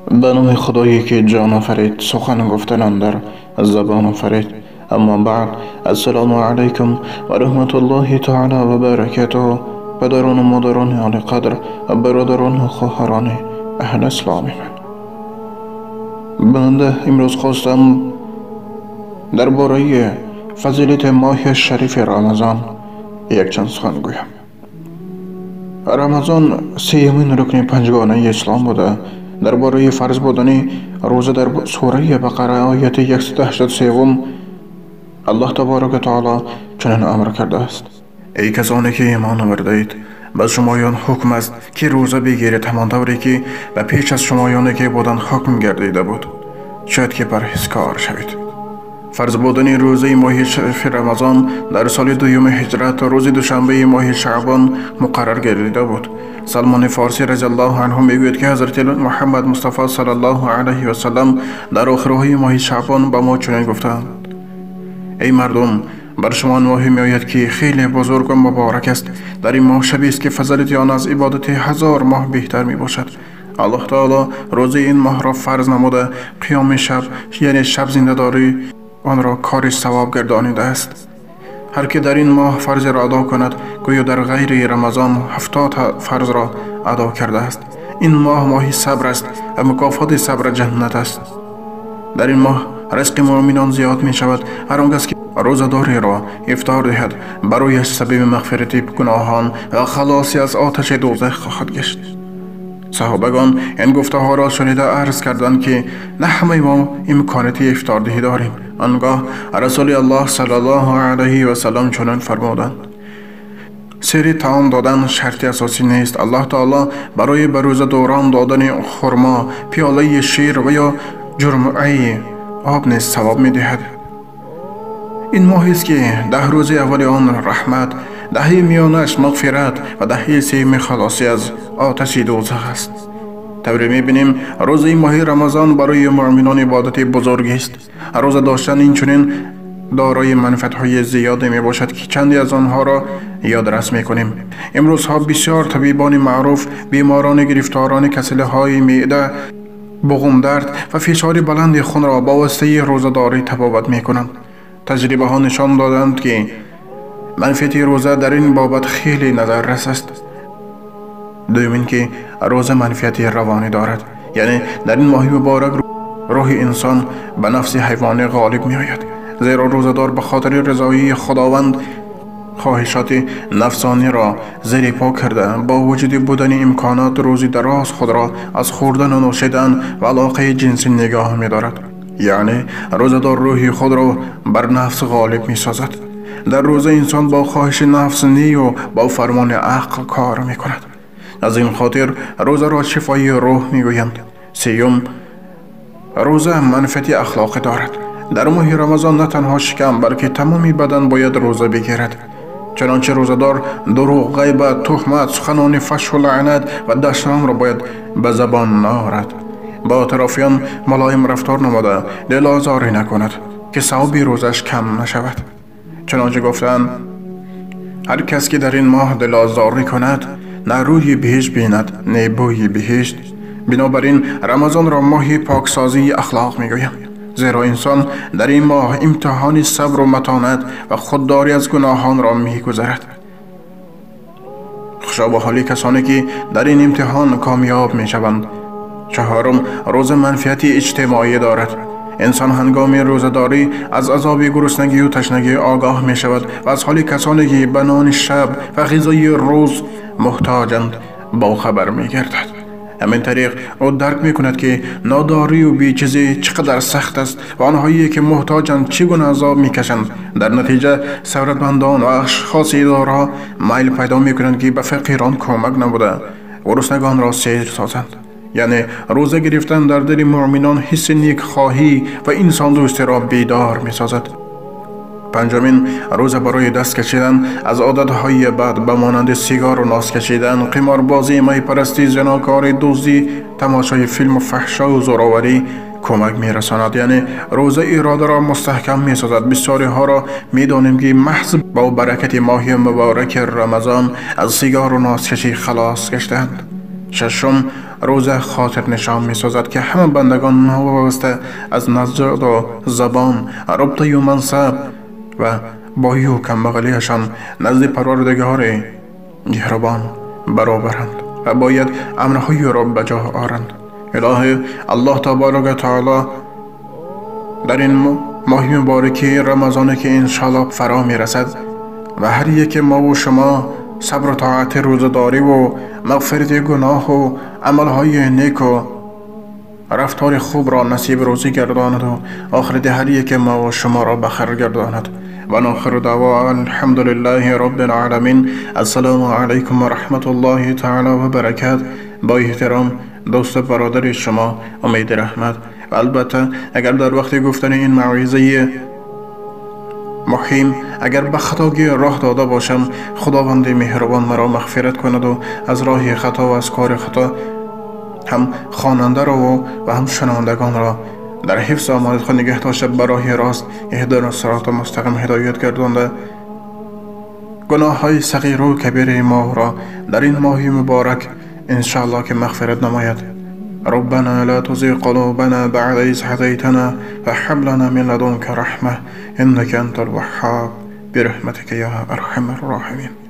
Ба номи Худое ки ҷон офарид, сухан гуфтан андар забон офарид. Аммо баъд, ассалому алайкум ва раҳматуллоҳи таъоло ва баракатуҳ. Падарону модарони олиқадр ва бародарону хоҳарони аҳли исломи ман, банда имрӯз хостам дар бораи фазилати моҳи шарифи Рамазон якчанд сухан гӯям. Рамазон сеюмин рукни панҷгонаи ислом буда, дар бораи фарз будани рӯза дар сураи Бақара ояти 183 Аллоҳ таборака таоло чунин амр кардааст: эй касоне ки имон овардаед, ба шумоён ҳукм аст ки рӯза бигиред, ҳамон тавре ки ба пеш аз шумоёне ки буданд ҳукм гардида буд, шояд ки парҳезкор шавед. Фарз будани рӯзаи моҳи шарифи Рамазон дар соли дуюми ҳиҷрат рӯзи душанбаи моҳи Шаъбон муқаррар гардида буд. Салмони Форсӣ разияллоҳу анҳу мегӯяд ки ҳазрати Муҳаммад Мустафо саллаллоҳу алайҳи васаллам дар охирҳои моҳи Шаъбон ба мо чунин гуфтанд: эй мардум, бар шумо моҳе меояд ки хеле бузург ва муборак аст. Дар ин моҳ шабест ки фазилати он аз ибодати 1000 моҳ беҳтар мебошад. Аллоҳ таоло рӯзаи ин моҳро фарз намуда, қиёми шаб, яъне шаб зиндадорӣ, онро кори савоб гардонидааст. Ҳар ки дар ин моҳ фарзеро адо кунад, гӯё дар ғайри Рамазон 70 фарзро адо кардааст. Ин моҳ моҳи сабр аст ва мукофоти сабр ҷаннат аст. Дар ин моҳ ризқи муъминон зиёд мешавад. Ҳар он кас ки рӯзадореро ифтор диҳад, барояш сабаби мағфирати гуноҳон ва халосӣ аз оташи дӯзах хоҳад гашт. Саҳобагон ин гуфтаҳоро шунида арз карданд ки на ҳамаи мо имконияти ифтордиҳӣ дорем. Он гоҳ Расули Аллоҳ саллаллоҳу алайҳи васаллам чунин фармуданд: сири таом додан шарти асосӣ нест. Аллоҳ таоло барои ба рӯзадорон додани хурмо, пиёлаи шир ва ё ҷурмаи об низ савоб медиҳад. Ин моҳест ки 10 рӯзи аввали он раҳмат, даҳаи миёнааш мағфират ва даҳаи сеюми халосӣ аз оташи дӯзах аст. Тавре мебинем, рӯзаи моҳи Рамазон барои муъминон ибодати бузургест. Рӯза доштан инчунин дорои манфиатҳои зиёде мебошад ки чанде аз онҳоро ёдрас мекунем. Имрӯзҳо бисёр табибони маъруф беморони гирифторони касалиҳои меъда, буғумдард ва фишори баланди хунро ба воситаи рӯзадорӣ табобат мекунанд. Таҷрибаҳо нишон доданд ки манфиати рӯза дар ин бобат хеле назаррас аст. Дуюм ин ки рӯза манфиати равонӣ дорад, яъне дар ин моҳи муборак рӯҳи инсон ба нафси ҳайвонӣ ғолиб меояд, зеро рӯзадор ба хотири ризоии Худованд хоҳишоти нафсониро зери по карда, бо вуҷуди будани имконот рӯзи дароз худро аз хӯрдану нӯшидан ва алоқаи ҷинсӣ нигоҳ медорад. Яъне рӯзадор рӯҳи худро бар нафс ғолиб месозад. Дар рӯза инсон бо хоҳиши нафс нею бо фармони ақл кор мекунад. Аз ин хотир рӯзаро шифои рӯҳ мегӯянд. Сеюм, рӯза манфиати ахлоқӣ дорад. Дар моҳи Рамазон на танҳо шикам, балки тамоми бадан бояд рӯза бигирад. Чунончи рӯзадор дурӯғ, ғайбат, туҳмат, суханони фаҳшу лаънат ва дашномро бояд ба забон наорад. Бо атрофиён мулоим рафтор намуда, дилозорӣ накунад ки савоби рӯзаш кам нашавад. Чунончи гуфтанд, ҳар кас ки дар ин моҳ дилозорӣ кунад, на рӯи биҳишт бинад, не бӯи биҳишт. Бинобар ин Рамазонро моҳи поксозии ахлоқ мегӯянд, зеро инсон дар ин моҳ имтиҳони сабру матонат ва худдорӣ аз гуноҳонро мегузарад. Хушо ба ҳоли касоне ки дар ин имтиҳон комёб мешаванд. Чаҳорум, рӯза манфиати иҷтимоӣ дорад. Инсон ҳангоми рӯзадорӣ аз азоби гуруснагию ташнагӣ огоҳ мешавад ва аз ҳоли касоне ки ба нони шаб ва ғизои рӯз муҳтоҷанд бохабар мегардад. Ҳамин тариқ ӯ дарк мекунад ки нодорию бечизӣ чӣ қадар сахт аст ва онҳое ки муҳтоҷанд чӣ гуна азоб мекашанд. Дар натиҷа сарватмандон ва ашхоси идораҳо майл пайдо мекунанд ки ба фақирон кӯмак намуда гуруснагонро сер созанд. Яъне рӯза гирифтан дар дили муъминон ҳисси некхоҳӣ ва инсондӯстиро бедор месозад. Панҷумин, рӯза барои даст кашидан аз одатҳои бад ба монанди сигару нос кашидан, қиморбозӣ, майпарастӣ, зинокорӣ, дуздӣ, тамошои филму фаҳшову зӯроварӣ кӯмак мерасонад. Яъне рӯза иродаро мустаҳкам месозад. Бисёриҳоро медонем ки маҳз бо баракати моҳи мубораки Рамазон аз сигару носкашӣ халос гаштаанд. Шашум, рӯза хотирнишон месозад, ки ҳама бандагон новобаста аз нажоду забон, рутбаю мансаб ва бойю камбағалиашон назди Парвардигори меҳрубон баробаранд ва бояд амрҳои ӯро ба ҷо оранд. Илоҳи Аллоҳ табарака таоло дар ин моҳи мубораки Рамазоне, ки иншоаллоҳ фаро мерасад, ва ҳар яке мову шумо сабру тоати рӯзадориву мағфирати гуноҳу амалҳои неку рафтори хубро насиб рӯзӣ гардонаду охирати ҳар яке мову шуморо ба хайр гардонад. Ва охиру даъво алҳамдулиллаҳи роббил оламин. Ассалому алайкум ва раҳматуллоҳи таъало ва баракат. Бо эҳтиром дӯсту бародари шумо Умеди Раҳмат. Ва албатта агар дар вақти гуфтани ин мавъизаи муҳим агар ба хатогӣ роҳ дода бошам, Худованди меҳрубон маро мағфират кунаду аз роҳи хато ва аз кори хато ҳам хонандаро ва ҳам шунавандагонро дар ҳифзу амонати худ нигаҳ дошта, ба роҳи рост иҳдина сироти мустақим ҳидоят гардонда, гуноҳҳои сағиру кабири моро дар ин моҳи муборак иншоаллоҳ ки мағфират намояд. ربنا لا تزغ قلوبنا بعد إذ هديتنا وهب لنا من لدنك رحمة إنك أنت الوهاب برحمتك يا أرحم الراحمين.